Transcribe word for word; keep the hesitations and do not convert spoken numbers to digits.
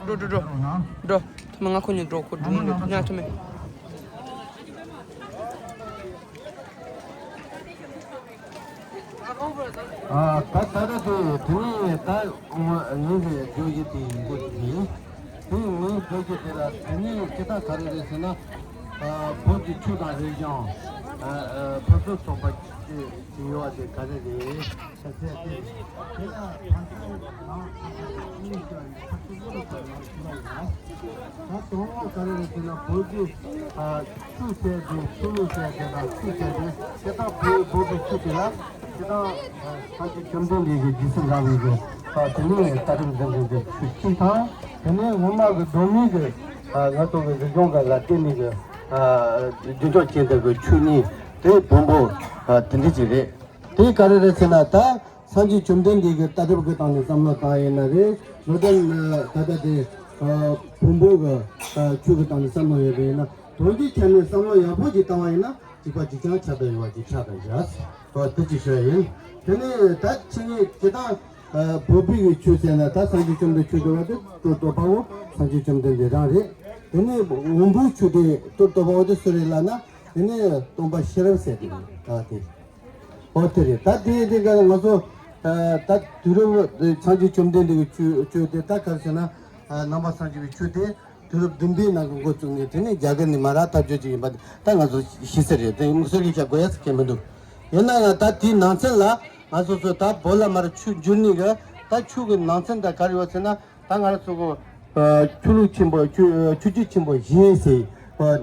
འགྲོ་འགྲོ་འགྲོ། འགྲོ། ཐུ་མ་ང་ཁོ་གཉིས་འགྲོ། ཁོ་འགྲོ་མི་འདུག་ཉག་ཐུ་མ། ཨ། ད་ད་ལྟ་དེ་དེ་ནས་ད་ངས་བརྗོད་རྒྱུ་དེ་ཡིན་པོ་ཅིག་ཡིན། དེ་ངས་བརྗོད་རྒྱུ་དེ་ལ་དེ་ནས་སྐད་ཆ་ག་རེ་རེད་ཟེར་ན། ཨ། བོད་ཀྱི་ཆོས་དང་རིག་གཞུང་། ཨ། ཨ། ཕར་ཚུར་ཚོགས་པ་ཅིག་ཡོད་པ་དེ་ག་རེ་རེད་ཟེར་ཚེ། དེ་དེ་ལ་ཕར་ཚུར་ནང་ཁུལ་གྱི་ཕར་ཚུར་ལ་ཕར་ནང་ཁུལ་ལ་ཡོད། ད་དང་པོ་ག་རེ་རེད་ཟེར་ན། བོད་ཀྱི། ཨ། ཆོས་ཟེར་དུས་ཆོས་ལུགས་ཟེར་དེ་དང་ཆོས་ཟེར་དུས་དེ་དག་བོད་བོད་ཀྱི་ཆོས་དེ་ལ་དེ་དག་སངས་རྒྱས་བཅོམ་ལྡན་འདས་ཀྱི་རྗེས་སུ་འབྲང་བའི་གི། ཨ། དེ་ནས་ལྟ་གྲུབ་འཛིན་མཁན་གྱི་ཆོས་གཅིག་དང་། དེ་ནས་སྔོན་མ་གི་གདོད་མའི་གི། ཨ། ང་ཚོ་གི་རིག་གཞུང་གི་ལ་བརྟེན་ནས་གི། ཨ། རྒྱུན་འཁྱོངས་བྱས་འདུག་གི་ཆོས་གཉིས་དེ་བོན་པོ། ཨ། དེ་འདྲ་ཅིག་རེད། དེ་ག་རེ་རེད་ཟེར་ན། ད་སངས་རྒྱས་བཅོམ་ལྡན་འདས་ཀྱི་ལྟ་གྲུབ་ཀྱི་སྟེང་ནས་བསམ་བློ་བཏང་ཡིན་ན་རེད། ལོ་ཙཱ། ད་ལྟ་དེ། ཨ། བོན་པོ་གི། ཨ། ཆོས་ཀྱི་སྟེང་ནས་བསམ་བློ་ཡོད་པ་ཡིན་ན། དོན་གྱི་ཆ་ནས་བསམ་བློ་ཡག་པོ་ཅིག་བཏང་བ་ཡིན་ན། གཅིག་པ་གཅིག་རྐྱང་ཁྱབ་བསྡད་ཡོད་པ་ཅིག་ཆགས་བསྡད་བཞག། ཨོ། དེ་ཅིག་ཤོད་ཡིན། དེ་ནས་ད་ཕྱི་ཉིན་སྤྱིར་བཏང་། ཨ། བོད་པའི་གི་ཆོས་ཟེར་ན། ད་སངས་རྒྱས་བཅོམ་ལྡན་ཆོས་སྒྲུབ་པ་དེ་གཙོ་བོ་སངས་རྒྱས་བཅོམ་ལྡན་འདས་རང་རེད། དེ་ནས་བོན་པོའི་ཆོས་དེ་གཙོ་བོ་དེ་སུ་རེད་ལབ་ན། དེ་ནས་སྟོན་པ་ཤེས་རབ་ཟེར་དེ་རེད། ཨ། དེ། ཨོ། དེ་རེད། ད་དེ་དེ་ག་ང་ཚོ། ཨ། ད་དུས་རབས་སངས་རྒྱས་བཅོམ་ལྡན་འདས་ཀྱི་ཆོས་ཆོས་དེ་ད་ག་རེ་ཟེར་ན། ཨ། ནང་པ་སངས་རྒྱས་པའི་ཆོས་དེ་དུས་རབས་བདུན་པའི་ནང་གི་འགོ་བཙུགས་ནས། དེ་ནས་རྒྱ་གར་ནས་མར་ལྟ་བཅོས་ཅིག་ཡིན་པ་ད་ང་ཚོ་ཤེས་གསལ་རེད། དེ་མུ་སོ་གི་བྱ་དགོས་ཡ་ཟེར་མཁན་མི་འདུག་ཡིན་ན་ཡང་ད་དེའི་ནང་ཚན་ལ་ང་ཚོ་ཚོ་ད་བོད་ལ་མར་ཆོས་འབྱོར་ནས་གི། ད་ཆོས་ཀྱི་ནང་ཚན་ད་ག་རེ་ཡོད་ཟེར་ན། ད་ང་རང་ཚོ་གི། ཨ། ཆོས་ལུགས་ཆེན་པོ། ཆོས་ཆོས་བརྒྱུད་ཆེན་པོ་བཞི་ཟེར། ཨ།